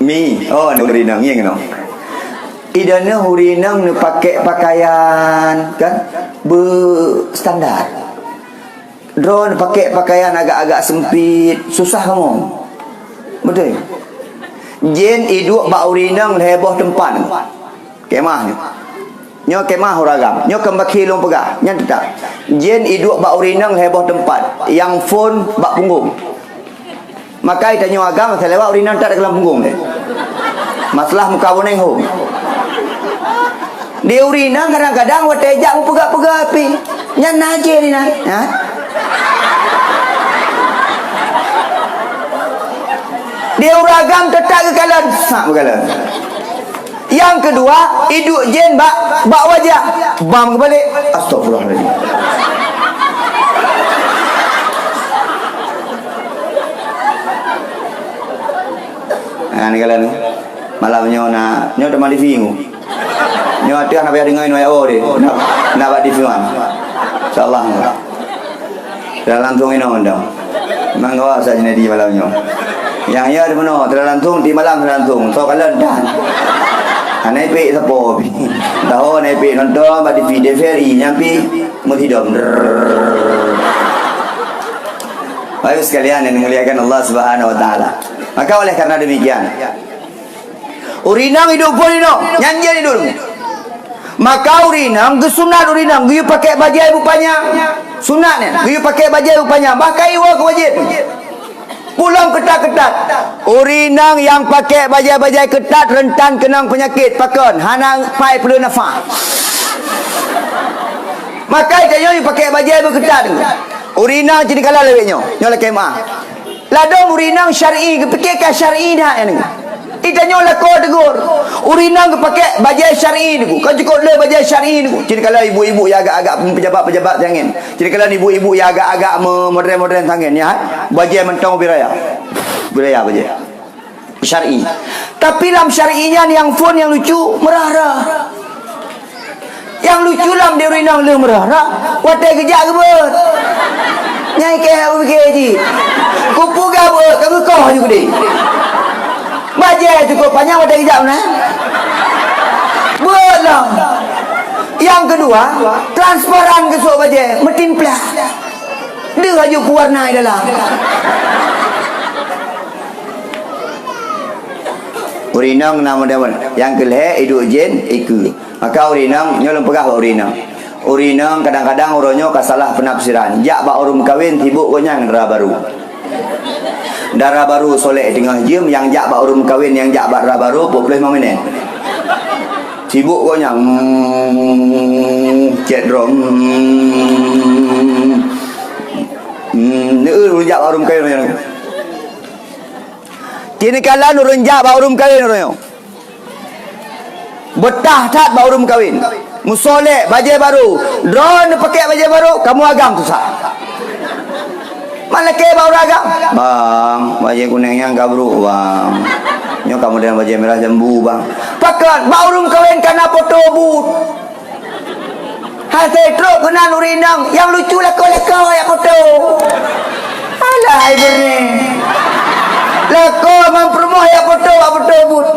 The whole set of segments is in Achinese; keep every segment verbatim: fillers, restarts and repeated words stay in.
Mi, oh, ureueng inong, ngieng inong. Ideh ureueng inong neupakèk pakaian, kan? Beustandar. Droeneuh pakèk pakaian agak-agak sempit, susah kamoe. Beutôi. Jén iduek bak ureueng inong lhèe boh teumpat. Kemah nyoe. Nyoe kemah ureueng agam. Nyoe keumbaki lôn peugah. Nyan teutap. Jén iduek bak ureueng inong lhèe boh teumpat. Nyang phôn bak punggong. Maka tanyoe agam, asai lewat ureueng inong that lam punggong deh. Masalah muka boneng hom. Di ureueng inong kadang-kadang watèe jak meupeugah-peugah pih. Nyan na jén inan. Ha? Di ureueng agam teutap geukalon. Sak geukalon. Nyang keudua, iduek jén bak, bak wajah. Bam geubalek. Astagfirullahaladzim. Ha, ni kalian. Malam nyoe na, nyoe teuma di T V nyoe. Nyoe ateueh na payah deungoe nyoe ya, oh, deh. Na, na bak T V wan. Insyaallah. Siaran langsung inoe dong. Memang gawa sa jadi malam nyoe. Nyang ya di meunoe, siaran langsung, di malam siaran langsung. So kalon dan. Hana ipek sapo. Tahu hana ipek nonton bak T V, T V R I, nyampi meusidom. Drrrr. Bapak Ibu sekalian yang dimuliakan Allah Subhanahu wa taala. Maka oleh karena demikian, ureueng inong iduek phôn inoe, nyan jén iduek. Maka ureueng inong geusunat ureueng inong geuyue pakèk bajèe bupanyang. Sunat nyan, geuyue pakèk bajèe bupanyang, bahkan iwoe keu wajéb. Pulom keutat-keutat. Ureueng inong nyang pakèk bajèe-bajèe keutat reuntan keunong peunyakét, pakon? Hana pai peuleueh nafah. Maka tanyoe pakèk bajèe beukeutat. Ureueng inong cit kala lawét nyoe, nyoe lakèe meu'ah. Ladôm ureueng inong syar'i, geupike ka syar'i that nyan. Itanyoe lakoe teugur. Ureueng inong geupakèk bajèe syar'i nyoe. Ka cukôp le bajèe syar'i nyoe. Cit kala ibu-ibu nyang agak-agak peujabat-peujabat tangen. Cit kala ibu-ibu nyang agak-agak me-, modern-modern tangen nyan. Bajèe mantong ubé raya. Ubé raya bajèe. Syar'i. Tapi lam syar'i nyan nyang phôn nyang lucu, meurah-rah. Nyang lucu lam diri ureueng inong lheueh meurah-rah, watèe geujak geubeuet. Nyang ikèe hana pike jih. Kupeugah beuet, ka geukoh ju keudéh. Bajèe cukôp panyang watèe geujak meunan. Beuet lom. Nyang keudua, transparan geusok bajèe, meutimplak. Deuh aju pewarna di dalam. Ureueng inong na model-model. Nyang keulhèe iduek jén ikeue. Maka ureueng inong, nyoe lôn peugah bak ureueng inong. Ureueng inong kadang-kadang uroe nyoe ka salah peunafsiran. Jak bak ureueng meukawen sibuk gobnyan dara barô. Dara barô solek teungoh jeuem, nyang jak bak ureueng meukawen, nyang jak bak dara barô, peuet ploh limong minèt. Sibuk gobnyan. Hmm, chat droe. Hmm. Hmm, neu ureueng jak bak ureueng meukawen. Kini kalon ureueng jak bak ureueng meukawen uroe nyoe. Beutah that bak ureueng meukawen. Meusolek, bajèe barô. Droeneuh pakèk bajèe barô, kamoe agam susah. Man lakèe bak ureueng agam. Bang, bajèe kunèng nyan ka brôk, bang. Nyoe kamoe dan bajèe mirah jambu, bang. Pakon, bak ureueng meukawen ka na poto but. Hase trok keunan ureueng inong, nyang lucu lakoe-lakoe jak poto. Alah, hai beureueh. Lakoe ngon peurumoh jak poto bak poto but.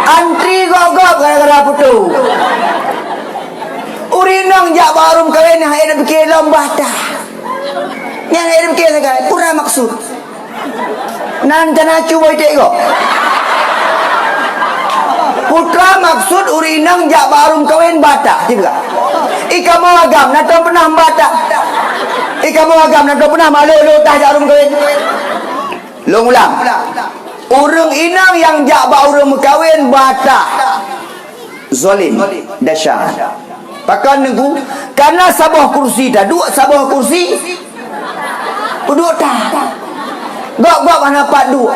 Antri gob-gob gara-gara poto. Ureueng inong jak bak ureueng meukawen, hai neupike lom bah tah. Nyang hai neupike sagai, peue maksud. Nan tana cuba iték gob. Peue maksud ureueng inong jak bak ureueng meukawen bah tah, ci peugah. I kamoe agam, na tom peunah bah tah. I kamoe agam, na tom peunah malôh-lôh tah jak ureueng meukawen. Lôn ulang. Ureueng inong nyang jak bak ureueng meukawen bah tah. Zalim, desya. Pakon Teungku? Kareuna saboh kursi taduek, saboh kursi peuduek that. Gob-gob hana pat duek.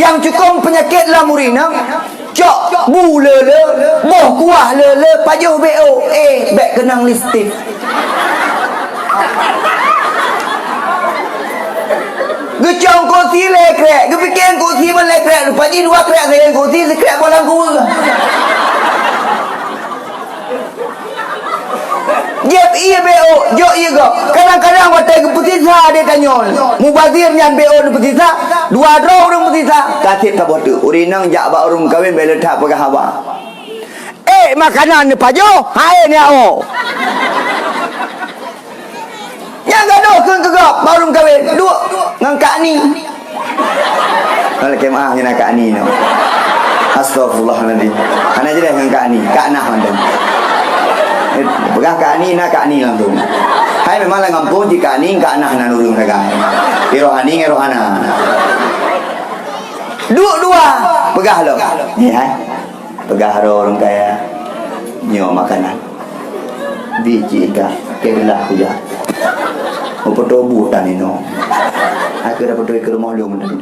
Nyang cukong peunyakét lam ureueng inong, cok bu le-le, boh kuah le-le, pajoh B O, eh, bèk keunong lipstik. Geucong kursi lhèe krek, geupike kursi ban lhèe krek, rupa jih dua krek sajan kursi, sikrek boh lam kuweueng. Jieb ié B O, jok ié gob. Kadang-kadang watèe geupeusisa di tanyoe, mubazir nyan B O neupeusisa, Dua droe ureuëng meusisa, ka sép saboh teuk. Ureuëng inong jak bak ureuëng kawen, bèk le that peugah haba. Eh, makanan neupajoh, hai neuwoe. Nyang gadôh kheun keu gob, bak ureuëng kawen, duek ngon Kak Ni. Ngon lakèe meu'ah nyan Kak Ni nyoe. Astagfirullahaladzim. Hana jeulaih ngon Kak Ni, Kak Nah mantong. Eh, peugah Kak Ni, na Kak Ni langsung. Hai memang lam gampông cit Kak Ni, Kak Nah nan ureuëng sagai. Di Rohani ngon Rohana. Duek dua, peugah lom. Ni hai. Peugah droe ureuëng kaya. Nyoe makanan. Bi cit ika, keulah kuja. Meupeutôh buet tan inoe. Aku dah beutôi keu rumoh lôn meunan.